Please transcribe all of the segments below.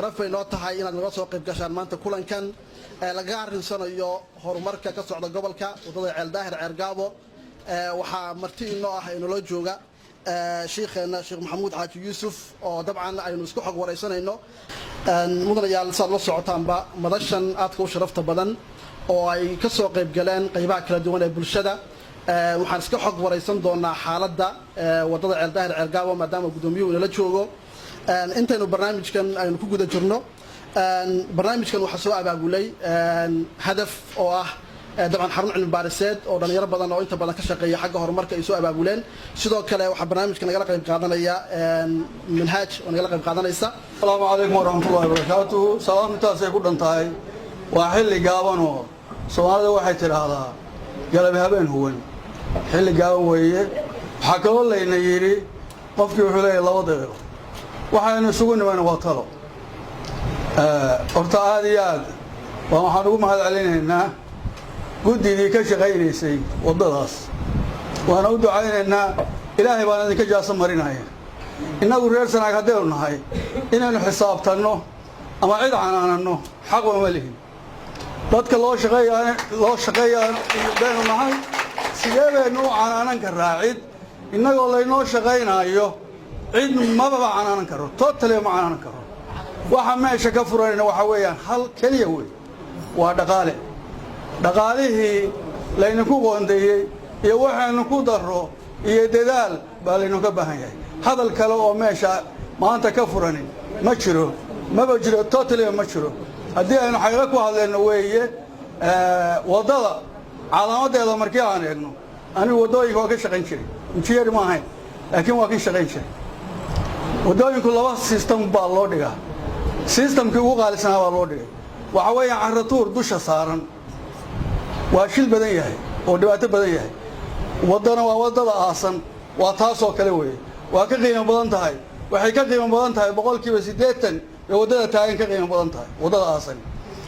Sharaf bay noo tahay inaad naga soo qayb gashaan maanta kulankan lagaga arrinsanayo horumarka ka socda gobolka, waddada Ceeldaahir Ceergaabo. Waxaa marti inoo ah, inoola jooga shiikheenna Sheekh Maxamuud Xaaji Yuusuf, oo dabcan aynu isku xog waraysanayno. Mudanayaal, saad la socotaanba, madashan aadka u sharafta badan oo ay ka soo qayb galeen qaybaha kala duwan ee bulshada, waxaan iska xog waraysan doonaa xaaladda waddada Ceeldaahir Ceergaabo, maadaama guddoomiyuhu inala joogo. Intaynu barnaamijkan aynu ku guda jirno, barnaamijkan waxaa soo abaabulay Hadaf, oo ah dabcan xarun cilmi baariseed oo dhalinyaro badan oo inta badan ka shaqeeya xagga horumarka ay soo abaabuleen. Sidoo kale waxaa barnaamijka nagala qayb qaadanaya Minhaaj oo nagala qayb qaadanaysa. Asalaamu calaykum waraxmatullahi wabarakaatuhu. Salaamtaasay ku dhan tahay. Waa xilli gaabanoo Soomaalida waxay tidhaahdaa galabi habeen huwan. Xilli gaaban weeye. Waxaa kaloo layna yidhi qofkii wuxuu leeyahy 2 daqiiqo. Waxaynu isugu nimayna waa talo. Horta aad iyo aad baa waxaan ugu mahad celinaynaa guddidii ka shaqaynaysay waddadaas, waana u ducaynaynaa. Ilaahay baan idinka jaaso marinaya. Innagu reer Sanaag haddaynu nahay, inaynu xisaabtanno ama cid canaananno xaqba ma lihin. Dadka loo shaqeeya, loo shaqeeya baynu nahay. Sidee baynu u canaanan karaa cid innagoo laynoo shaqaynaayo? Cid mababa canaanan karo, totally ma canaanan karo. Waxa meesha ka furanayna waxaa weeyaan hal keliya wey, waa dhaqaale. Dhaqaalihii layninku qoondeeyey iyo waxaynu ku darro iyo dadaal baa laynooga baahan yahay. Hadal kale oo meesha maanta ka furanin ma jiro, maba jiro, totally ma jiro. Haddii aynu xaqiiqo ku hadlayno weeye, waddada calaamadeeda markii aan eegno, anigu waddooyinka waa ka shaqayn jiray. Injineer ma ahayn, laakiin waa ka shaqayn jiray. Waddooyinku laba system baa loo dhigaa. Systemkii ugu qaalisanaa baa loo dhigay. Waxa weeyaan carratuur dusha saaran, waa shil badan yahay oo dhibaato badan yahay. Waddana waa waddada aasan, waa taasoo kale weeye. Waa ka qiimo badan tahay, waxay ka qiimo badan tahay 80% bay waddada taagan ka qiimo badan tahay waddada aasan.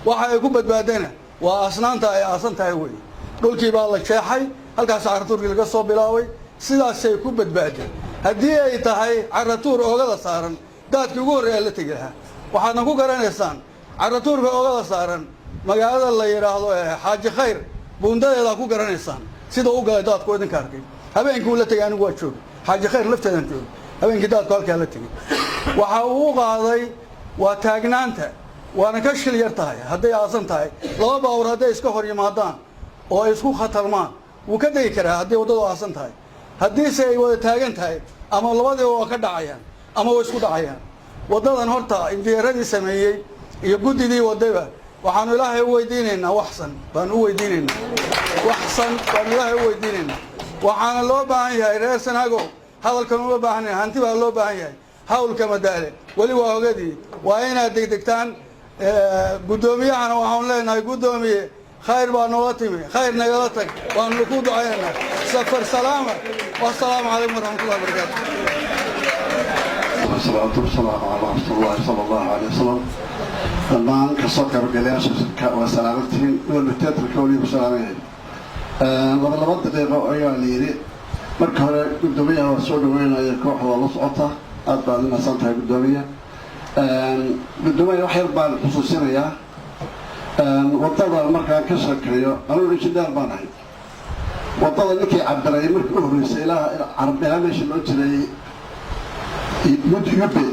Waxa ay ku badbaadana waa aasnaanta ay aasan tahay weeye. Dhulkii baa la jeexay, halkaas carratuurkii laga soo bilaabay, sidaasay ku badbaadeen. Haddii ay tahay carratuur oogada saaran, daadkii ugu horreeya la tegi lahaa. Waxaadna ku garanaysaan carratuurka oogada saaran magaalada la yidhaahdo Xaaji Khayr buundadeedaa ku garanaysaan sida u galay daadku. Idinka arkay habeenkii uu la tegay. Anigu waa joogay, Xaaji Khayr lafteedaan joogay habeenkii daadku halkaa la tegey. Waxa uu u qaaday waa taagnaanta, waana ka shil yar tahay hadday aasan tahay. Laba baawur hadday iska hor yimaadaan oo ay isku khatarmaan, wuu ka degi karaa haddii waddadu aasan tahay. Haddiise ay wada taagan tahay, ama labadiiba waa ka dhacayaan ama way isku dhacayaan. Waddadan horta injineeradii sameeyey iyo guddidii waddaba waxaanu Ilaahay u weydiinaynaa, waxsan baanu u weydiinaynaa, waxsan baanu Ilaahay u weydiinaynaa. Waxaana loo baahan yahay, reer Sanaago, hadalkan uma baahanay, hanti baa loo baahan yahay. Hawlka madaale weli waa hogadii, waa inaad degdegtaan. Guddoomiyahana waxaanu leenahay: guddoomiye, khayr baa noola timi, khayr nagala tag. Waanu ku ducaynaynaa safar salaama. Wasalaamu calaykum waraxmatullahi wabarakaatu. Wasalaatu wasalaamu calaa rasuulillahi sala allahu alay wasalam. Dhammaan kasoo qaybgalayaasha shirka waa salaamantihiin, walba teatarka waliba salaamanyahay. Laba laba daqiiqo ayaa la yidhi. Marka hore guddoomiyaha waa soo dhaweynaya, kooxda waa la socota. Aad baad umahadsan tahay, guddoomiye. Guddoomiya, wax yar baan xusuusinayaa waddada markaan ka sheekeeyo. Anugu injineer baan ahay. Waddada ninkii cabiray markii u horreysay ilaa Carab, ilaa meesha loo jiray Yube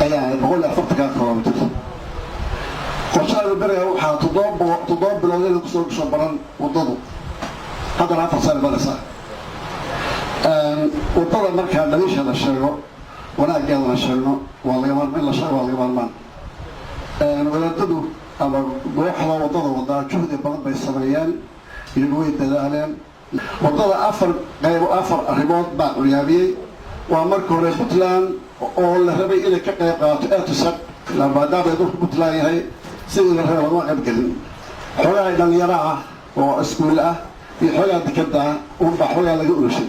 ayaa 140-ka kilomitir. Qorshaha beriga waxaa 7 bilood inay kusoo gasho baran waddadu, haddana 4 sano maraysa waddada. Markaa dhaliisha la sheego, wanaaggeeda la sheegno, waa lagama in la sheego waa laga maarmaan. Wadaadadu ama kooxda waddada wadaa juhdi badan bay sameeyeen, iyagu way dadaaleen. Waddada afar qaybo, afar arrimood baa curyaamiyey. Waa marka hore Puntland oo la rabay inay ka qayb qaato etusad, ilaa maadaama dhulka Puntland yahay, sidii la rabay lagama qayb gelin. Xoogaha dhalinyaro ah oo iskuul ah iyo xoogaa dekada ah unbaa xoogaa laga urushay.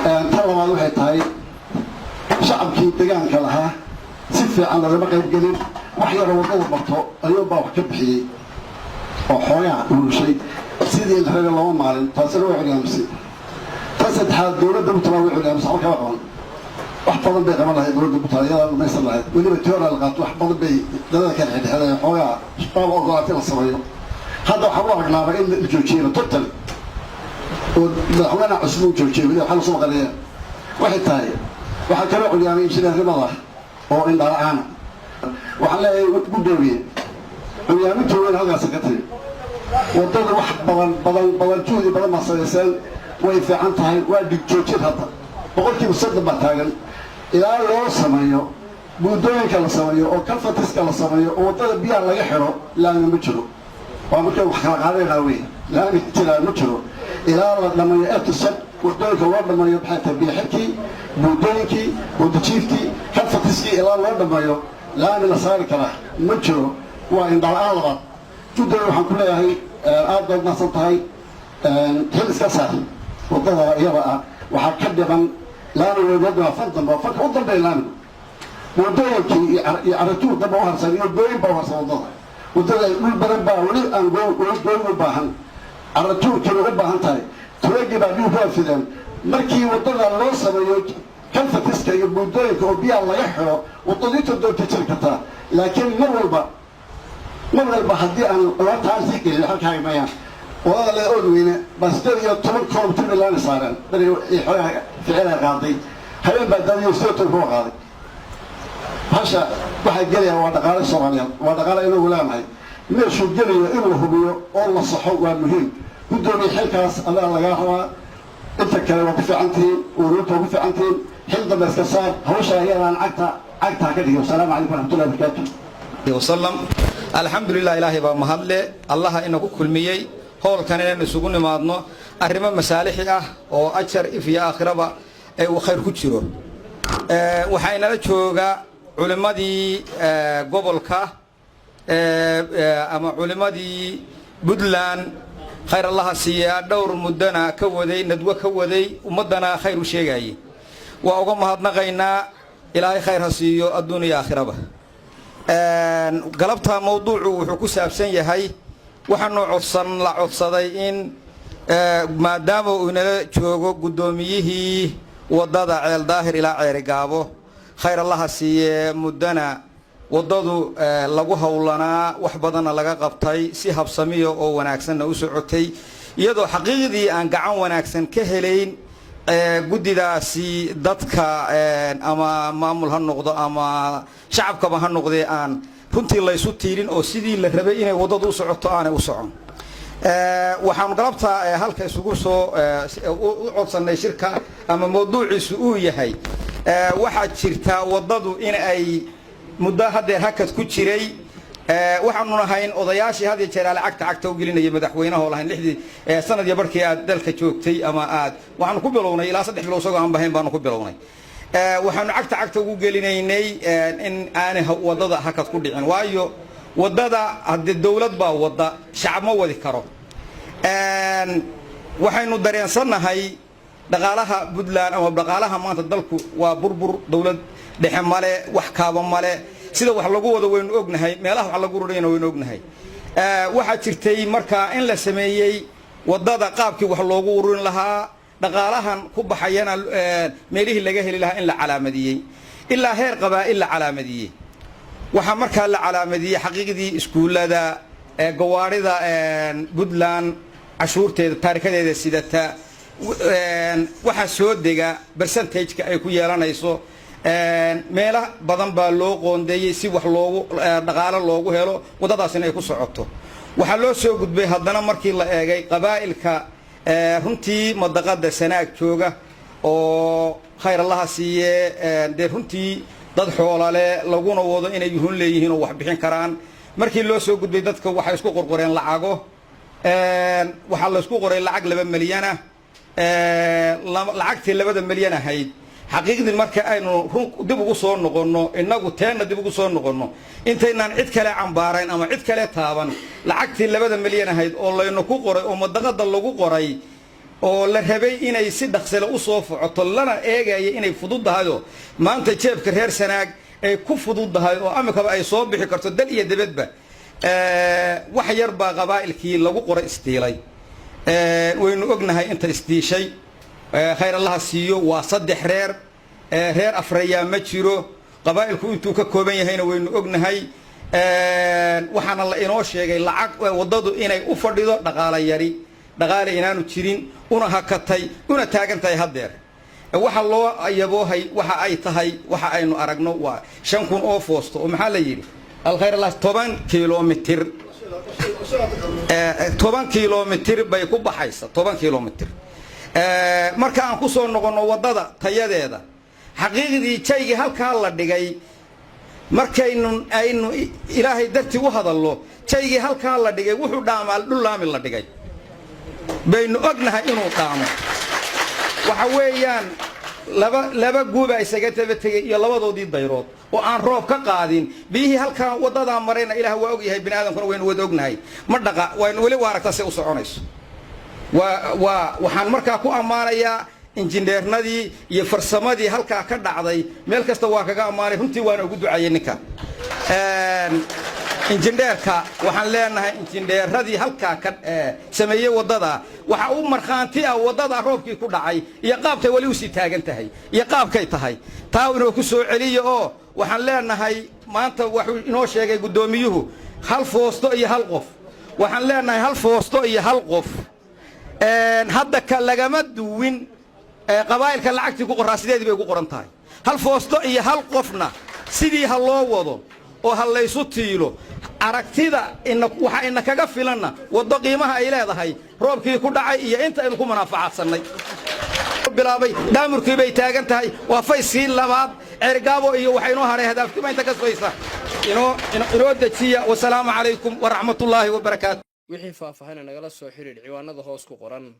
Tan labaad waxay tahay shacabkii deegaanka lahaa si fiican loogama qayb gelin. Wax yaroo waddada marto ayuunbaa wax ka bixiyey oo xoogaa urushay, sidii la rabay looma maalin. Taasina way curyaamisay. Tan saddexaad, dowladda Puntland way curyaamisay, waxba kama qaban. Wax badan bay qaban lahayd dowladda Puntland, iyadaa dhamaysan lahayd. Weliba tiora la qaato, wax badan bay dadada kala xidhxidhay, xoogaa baaba ogolaatay la sameeyo. Hadda waxaan u aragnaaba in la joojiyeyba total oo madaxweynaha cusub uu joojiyey. Weliba waxaa lasoo maqalaya waxay tahay, waxaa kaloo curyaamay injineernimada oo indhala-aana. Waxaan leeyahay, guddoomiye, curyaaminta weyn halkaasi ka timi. Waddada wax badan badan badan, juhdi badan baa samayseen, way fiican tahay. Waa dhig joojin hadda, 30% baa taagan. Ilaa loo sameeyo buundooyinka la sameeyo oo culverts-ka la sameeyo oo waddada biyaha laga xidho, laami ma jiro. Waa marka wax kala qaadaynaa wey, laami jiraa ma jiro ilaa la dhameeyo ertusad waddooyinka loo dhameeyo. Maxay tahay? Biyo xidhkii, buundooyinkii, buundajiiftii, culverts-kii ilaa loo dhameeyo, laami la saari karaa ma jiro. Waa indhala-aan labaad. Guddoomiye, waxaan ku leeyahay aad baad mahadsan tahay. Xil iska saar waddada iyada ah. Waxaa ka dhiman laami weynadna, fan dambe, fanka u dambeeya laamigu, waddooyinkii iyo caratuur damba u harsan iyo gooyin baa u harsan waddada. Waddada dhul badan baa weli aan weli gooyin u baahan, caratuurkiina u baahan tahay, tureegii baa biyuhu ku afideen. Markii waddada loo sameeyo culverts-ka iyo buundooyinka oo biyaha laga xidho, waddadu inta doonta jiri kartaa. Laakiin mar walba haddii aan loo taansi gelin, waxba ka mayaan. Wadada le Oodweyne baa 18 kilomitir bay laami saareen. Beri xoogaha ficilay qaaday, habeen baa daadiyo 18 kuwa qaaday. Hasha waxaa gelaya waa dhaqaale Soomaaliyeed, waa dhaqaale inagu leenahay. Meeshuu gelayo in la hubiyo oo la saxo waa muhiim. Guddoomiye, xilkaas adaa lagaa rabaa. Inta kale waa ku fiican tihiin, ururinta waa ku fiican tihiin. Xil dambe iska saar hawsha ayadaan cagta cagta ha ka dhigo. Asalaamu calaykum waraxmatullahi wabarakaatu. Wasalam. Alxamdulilah, Ilaahay baa mahadle, Allaha inagu kulmiyey hoolkan inaynu isugu nimaadno arrimo masaalixi ah oo ajar if iyo aakhiraba ee uu khayr ku jiro. Waxaa inala jooga culimmadii gobolka ama culimmadii Puntland, khayr Allaha siiyaa, dhowr muddona ka waday nadwo, ka waday ummaddana khayr u sheegayay. Waa uga mahadnaqaynaa, Ilaahay khayr ha siiyo adduun iyo aakhiraba. Galabta mawduucu wuxuu ku saabsan yahay, waxaanu codsan la codsaday in maadaama uu inala joogo guddoomiyihii waddada Ceel Daahir ilaa Ceerigaabo, khayr Allaha siiyee, muddana waddadu lagu howlanaa, wax badanna laga qabtay, si habsamiya oo wanaagsanna u socotay, iyadoo xaqiiqdii aan gacan wanaagsan ka helayn guddidaasi, dadka ama maamul ha noqdo ama shacabkaba ha noqdee, aan runtii laysu tiirin oo sidii la rabay inay waddadu u socoto aanay u socon. Waxaanu galabta halka isugu soo u codsannay shirka ama mawduuciisu uu yahay, waxaa jirtaa waddadu in ay muddo haddeer hakad ku jiray. Waxaanu nahayn odayaashii had iyo jeer aale cagta cagta u gelinayay madaxweynaha oo lahayn lixdii sanad iyo barkii aad dalka joogtay ama aad, waxaanu ku bilownay ilaa 3 bilow isagoo aan bahayn baanu ku bilownay. Waxaanu cagta cagta ugu gelinaynay in aanay waddada hakad ku dhicin, waayo waddada haddee dawlad baa wadda, shacab ma wadi karo. Waxaynu dareensannahay dhaqaalaha Puntland ama dhaqaalaha maanta dalku waa burbur, dawlad dhexe male, wax kaaba male. Sida wax lagu wado waynu ognahay, meelaha wax lagu rurayna waynu ognahay. Waxaa jirtay markaa in la sameeyey waddada qaabkii wax loogu ururin lahaa, dhaqaalahan ku baxayana meelihii laga heli lahaa in la calaamadiyey, ilaa heer qabaa'il la calaamadiyey. Waxaa markaa la calaamadiyey xaqiiqdii iskuullada, gawaarida Puntland cashuurteeda taarikadeeda sidata, waxaa soo dega percentage-ka ay ku yeelanayso. Meelo badan baa loo qoondeeyey si wax loogu dhaqaalo loogu helo waddadaasina ay ku socoto. Waxaa loo soo gudbay haddana markii la eegay qabaa'ilka runtii madaqada Sanaag jooga oo khayr Allaha siiye, dee runtii dad xoolale laguna wado inay yuhun leeyihiin oo wax bixin karaan. Markii loo soo gudbay dadka, waxay isku qorqoreen lacago. Waxaa laysku qoray lacag 2 milyana. Lacagtii 2-da milyan ahayd, xaqiiqdii marka aynu run dib ugu soo noqonno, innagu teenna dib ugu soo noqonno, intaynaan cid kale cambaarayn ama cid kale taaban, lacagtii 2-da milyan ahayd oo laynu ku qoray oo madaqada lagu qoray oo la rabay inay si dhaqsale u soo focoto, lana eegaya inay fududahayoo maanta jeebka reer Sanaag ay ku fududdahay oo amikaba ay soo bixi karto dal iyo dibadba, wax yar baa qabaa'ilkii lagu qoray isdiilay. Waynu ognahay inta isdiishay, khayr Allaha siiyo, waa saddex reer. Reer afreeyaa ma jiro. Qabaa'ilku intuu ka kooban yahayna waynu ognahay. Waxaana la inoo sheegay lacag waddadu inay u fadhido dhaqaala yari, dhaqaale inaanu jirin, una hakatay, una taagan tahay haddeer. Waxa loo yaboohay waxa ay tahay, waxa aynu aragno waa 5000 oo foosto oo, maxaa la yidhi, alkhayr allah, 10 kilomitir, 10 kilomitir bay ku baxaysa, 10 kilomitir. Marka aan ku soo noqonno waddada tayadeeda, xaqiiqdii jaygii halkaa la dhigay, markaynu aynu Ilaahay dartii u hadallo, jaygii halkaa la dhigay wuxuu dhaamaa dhul laami la dhigay baynu ognahay inuu dhaamo. Waxa weeyaan laba guubaa isaga daba tegey iyo labadoodii dayrood oo aan roob ka qaadin. Biyihii halkaa waddadaa marayna, Ilaah waa og yahay, bini aadamkuna waynu wada ognahay, ma dhaqa. Waynu weli waa aragtaa say u soconayso. Waa waxaan markaa ku ammaanayaa injineernadii iyo farsamadii halkaa ka dhacday. Meel kasta waa kaga ammaanay runtii, waana ugu duceeyey ninka injineerka. Waxaan leenahay injineeradii halkaa ka sameeyey waddada, waxa u markhaanti ah waddada roobkii ku dhacay iyo qaabkay weli usii taagan tahay iyo qaabkay tahay. Taa inoo ku soo celiya oo waxaan leenahay maanta waxuu inoo sheegay guddoomiyuhu hal foosto iyo hal qof. Waxaan leenahay hal foosto iyo hal qof hadda ka lagama duwin. Qabaa'ilka lacagtii ku qorraa sideedii bay ugu qoran tahay. Hal foosto iyo hal qofna sidii ha loo wado oo ha laysu tiilo. Aragtida waxaa ina kaga filanna waddo qiimaha ay leedahay, roobkii ku dhacay iyo inta aynu ku munaafacadsannay bilaabay, daamurkii bay taagan tahay. Waa fayskii labaad. Ceergaabo iyo waxaa inoo hadhay Hadaaftima inta ka soysa inoo dejiya. Wasalaamu calaykum waraxmatullaahi wabarakaatu. Wixii faahfaahina nagala soo xidhiidh ciwaanada hoos ku qoran.